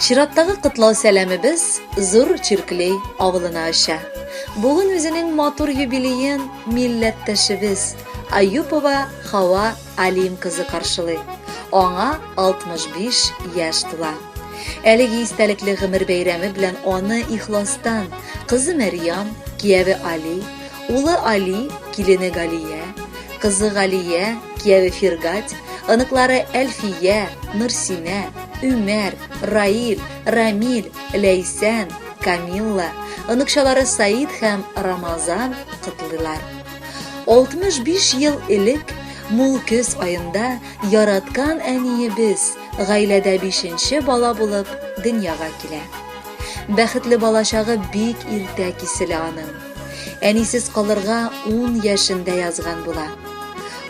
Чираттагы котлау сәламебез Зур Чирклей авылына оча. Бүген үзенең матур юбилеен милләттәшебез Аюпова Хава Алим кызы каршылый. Аңа 65 яшь тула. Әлеге истәлекле гомер бәйрәме белән аны ихластан кызы Мәрьям, кияве Али, улы Али, килене Галия, кызы Галия, кияве Фиргать, оныклары Әлфия, Нурсинә, Үмәр, Раил, Рамил, Ләйсән, Камилла, оныкчалары Саид һәм Рамазан котлыйлар. 65 ел элек мул көз аенда яраткан әниебез гаиләдә бишенче бала булып дөньяга килә. Бәхетле балачагы бик иртә киселә аның. Әнисез калырга 10 яшендә язган була.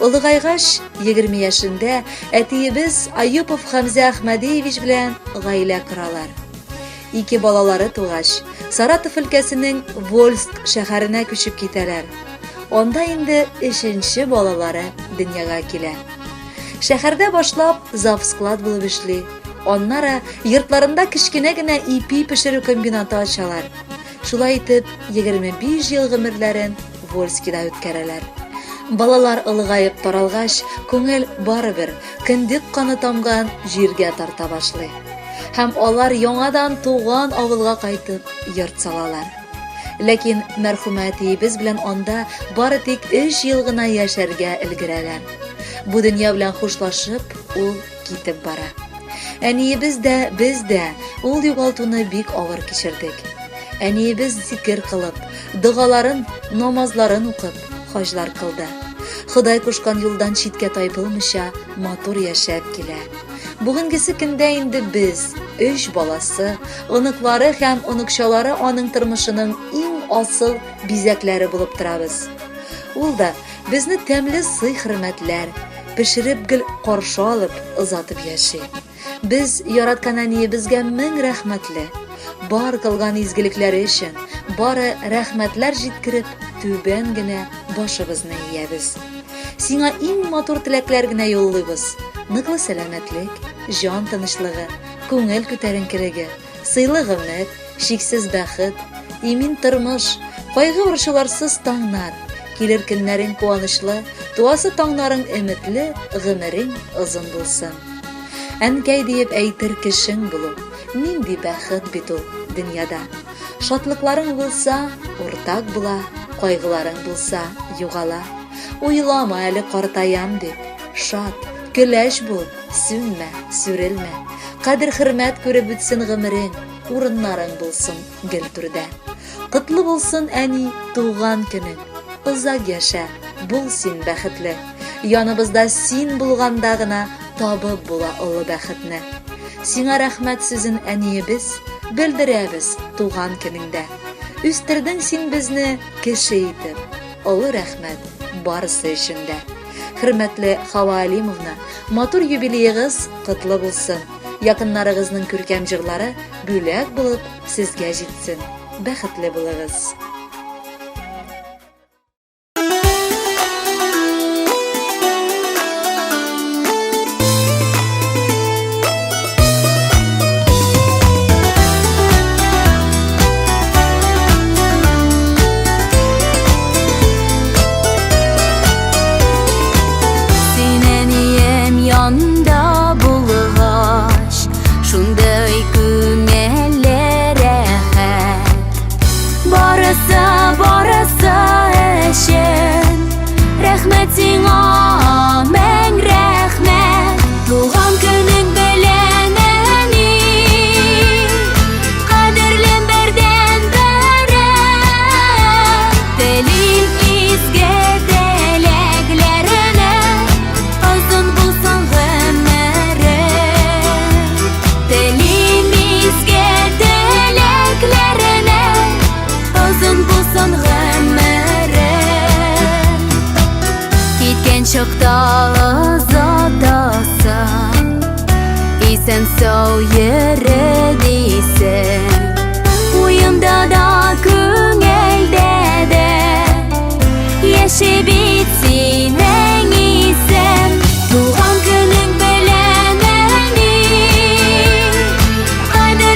Олыгайгач, 20 яшендә әтиебез Аюпов Хәмзә Әхмәдиевич белән гаилә коралар. Ике балалары тугач, Саратов өлкәсенең Вольск шәһәренә күчеп китәләр. Анда инде өченче балалары дөньяга килә. Шәһәрдә башлап завсклад булып эшли. Аннары йортларында кечкенә генә ипи пешерү комбинаты ачалар. Шулай итеп, 25 ел гомерләрен Вольскида үткәрәләр. Балалар олыгаеп таралгач, күңел барыбер кендек каны тамган җиргә тарта башлый. Һәм алар яңадан туган авылга кайтып йорт салалар. Ләкин мәрхүмә әтиебез белән анда бары тик өч ел гына яшәргә өлгерәләр. Бу дөнья белән хушлашып, ул китеп бара. Әниебез дә, без дә ул югалтуны бик авыр кичердек. Әниебез зикер кылып, догаларын, намазларын укып, хаҗлар кылды. Ходай кушкан юлдан читкә тайпылмыйча матур яшәп килә. Бүгенгесе көндә инде без, өч баласы, оныклары һәм оныкчалары аның тормышының иң асыл бизәкләре булып торабыз. Ул да безне тәмле сый-хөрмәтләр, пешереп гел каршы алып, озатып яши. Без яраткан әниебезгә мең рәхмәтле. Бар кылган изгелекләре өчен бары рәхмәтләр җиткереп, түбән генә башыбызны иябез. Сиңа иң матур теләкләр генә юллыйбыз. Ныклы сәламәтлек, җан тынычлыгы, күңел күтәренкелеге, сыйлы гомер, чиксез бәхет, имин тормыш, кайгы-борчуларсыз таңнар, килер көннәрең куанычлы, туасы таңнарың өметле, гомерең озын булсын. Әнкәй диеп әйтер кешең булу, нинди бәхет бит ул дөньяда. Шатлыкларың булса, уртак була, кайгыларың булса, югала. Уйлама әле картаям дип, шат, көләч бул, сүнмә, сүрелмә. Кадер-хөрмәт күреп үтсен гомерең, урыннарың булсын гел түрдә. Котлы булсын, әни, туган көнең. Озак яшә, бул син бәхетле. Яныбызда син булганда гына табып була олы бәхетне. Сиңа рәхмәт сүзен, әниебез, белдерәбез туган көнеңдә. Үстердең син безне кеше итеп. Олы рәхмәт барысы өчен дә. Хөрмәтле Хава Алимовна, матур юбилеегыз котлы булсын. Якыннарыгызның күркәм җырлары бүләк булып сезгә җитсен. Бәхетле булыгыз. Син әнием янда булгач, шундый күңелле рәхәт. Барысы, барысы өчен рәхмәт сиңа, мең рәхмәт. Туган көнең белән, әни, кадерлем бердән-берем. Телим изге теләкләреңә, озын булсын гомерең. Телим изге теләкләреңә, озын булсын гомерең. Киткән чакта озатасың, исән-сау йөре дисең. Уемда да, күңелдә дә яши бит синең исем. Туган көнең белән, әни, кадерлем.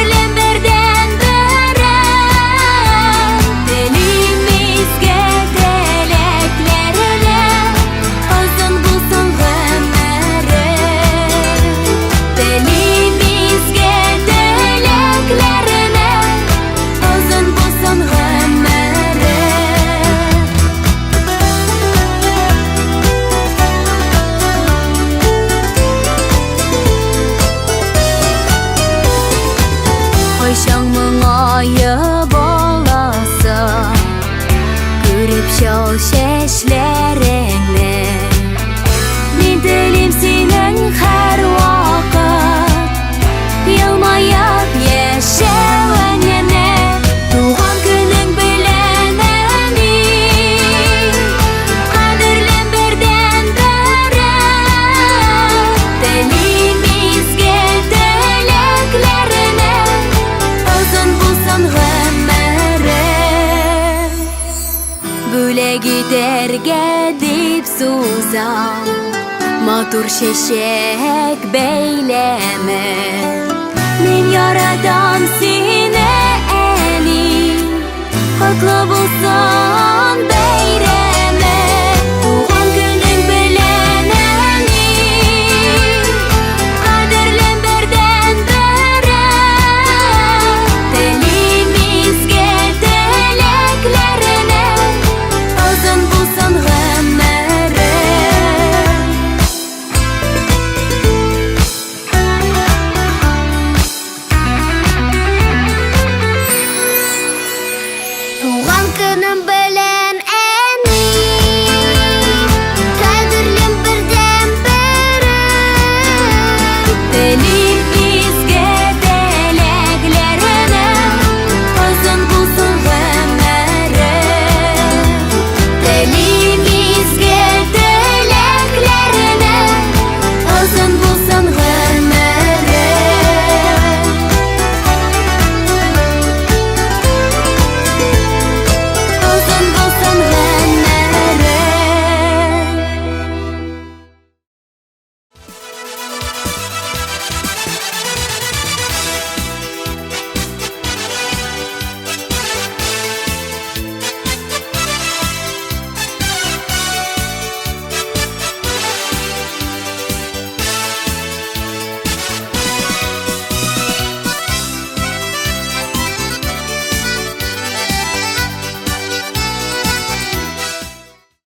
Бүләк итәргә дип сузам Матур чәчәк бәйләме. Мин яратам сине, әни. Котлы булсын бәйрәме. Туган көнең белән, әни. Кадерлем бердәнберем. Телим изге теләкләрне. Озын булсын гомерең. Туган көнем белән.